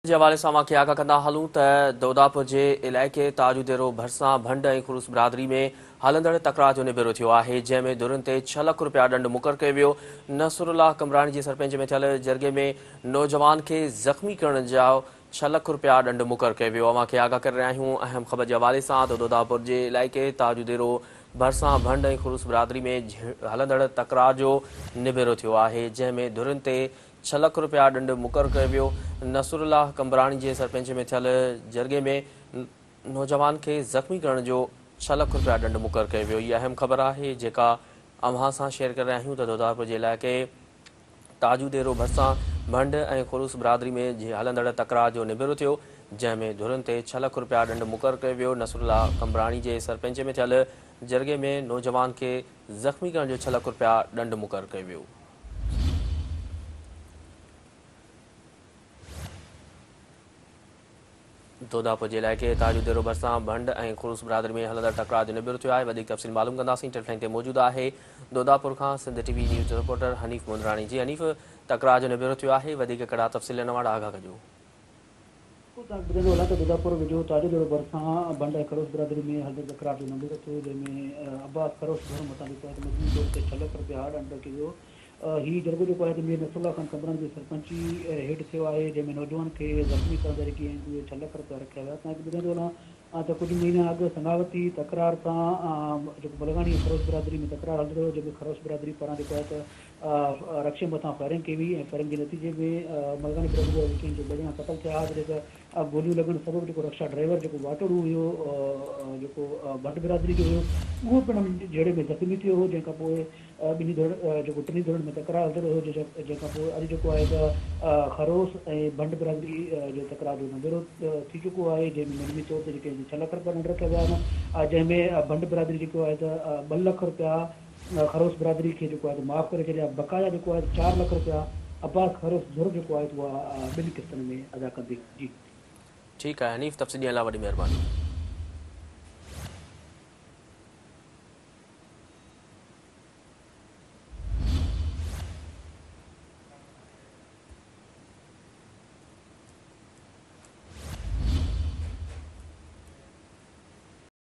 جي حوالي سان اوهان کي آگاهه ڪندا هلون ته دوداپور جي علائقي تاجوديرو ڀرسان ڀنڊ ۽ خروس برادري ۾ هلندڙ تڪرار جو نبيرو ٿيو آهي جنهن ۾ ڌرين تي ڇهه لک رپيا ڏنڊ مقرر ڪيو ويو نصرالله قمبراڻي جي سرپئنچي ۾ ٿيل جرڳي ۾ نوجوان کي زخمي ڪرڻ جو ڇهه لک رپيا ڏنڊ مقرر ڪيو ويو اوهان کي آگاهه ڪري رهيا آهيون اهم خبر جي حوالي سان ته دوداپور جي علائقي تاجوديرو ڀرسان ڀنڊ ۽ خروس برادري ۾ هلندڙ تڪرار جو نبيرو ٿيو آهي جنهن ۾ ڌرين تي ڇهه لک رپيا ڏنڊ مقرر ڪيو ويو. نصرالله قمبراڻي جي سرپئنچي ۾ ٿيل جرڳي ۾ نوجوان کي زخمي ڪرڻ جو ڇهه لک رپيا ڏنڊ مقرر ڪيو ويو. هي اهم خبر آهي جيڪا اوهان سان شيئر ڪري رهيا آهيون ته دودارپور جي علائقي تاجو ديرو ڀرسان ڀنڊ ۽ خروس برادري ۾ هلندڙ تڪرار جو نبيرو ٿيو جنهن ۾ ڌرين تي ڇهه لک رپيا ڏنڊ مقرر ڪيو ويو. نصرالله قمبراڻي جي سرپئنچي ۾ ٿيل جرڳي ۾ نوجوان کي زخمي ڪرڻ جو ڇهه لک رپيا ڏنڊ مقرر ڪيو ويو. دوداپور جي علائقي تاجو ديرو ڀرسان ڀنڊ ۽ خروس برادري ۾ هلندڙ تڪرار جو نبيرو ٿيو آهي وڌيڪ تفصيل معلوم ڪنداسين ٽيليفون لائين تي موجود آهي دوداپور کان سنڌ ٽي وي نيوز جو رپورٽر حنيف مندراڻي جي حنيف تڪرار جو نبيرو ٿيو آهي وڌيڪ ڪهڙا تفصيل ان وٽ آگاهه ڪجو. توهان کي ٻڌائيندو هلان ته دوداپور ويجهو تاجو ديرو ڀرسان ڀنڊ ۽ خروس برادري ۾ هلندڙ تڪرار جو نبيرو ٿيو جنهن ۾ عباس خروس ڌر مٿان جيڪو آهي ته مجموعي طور تي ڇهه لک رپيا ڏنڊ رکيو ويو هي جرڳو جيڪو آهي ته مير نصرالله خان قمبراڻي جي سرپئنچي هيٺ ٿيو آهي، جنهن ۾ نوجوان کي زخمي ڪرڻ جا جيڪي آهن اهي ڇهه لک رپيا رکيا ويا. توهان کي ٻڌائيندو هلان ته ڪجهه مهينا اڳ سڱاوتي تڪرار تان جيڪو بلغاڻي ۽ خروش برادري ۾ تڪرار هلندڙ هيو، جنهن ۾ خروش برادري پاران جيڪو آهي ته رڪشي مٿان فائرنگ ڪئي وئي ۽ فائرنگ جي نتيجي ۾ ملغاڻي برادري جا جيڪي آهن سي ٻه ڄڻا قتل ٿيا ها، جڏهن ته گوليون لڳڻ سبب جيڪو رڪشا ڊرائيور جيڪو واٽهڙو هيو جيڪو ڀٽ برادري جو هيو اهو پڻ جهيڙي ۾ زخمي ٿيو هو، جنهن کانپوء ٻنهي ڌڙ جيڪو ٽنهي ڌڙن ۾ تڪرار هلندڙ هيو جنهن کان پوء اڄ جيڪو آهي ته خروس ۽ ڀنڊ برادري جو تڪرار جو نبيرو ٿي چڪو آهي جنهن ۾ مجموعي طور تي جيڪي ڇهه لک رپيا ڏنڊ رکيا ويا آهن جنهن ۾ ڀنڊ برادري جيڪو آهي ته ٻه لک رپيا خروس برادري کي جيڪو آهي ته معاف ڪري ڇڏيا بقايا جيڪو آهي چار لک رپيا عباس خروس ڌر جيڪو آهي ته اها ٻن قسطن ۾ ادا ڪندي جي. ٺيڪ آهي حنيف تفصيل ڏيڻ لاء وڏي مهرباني.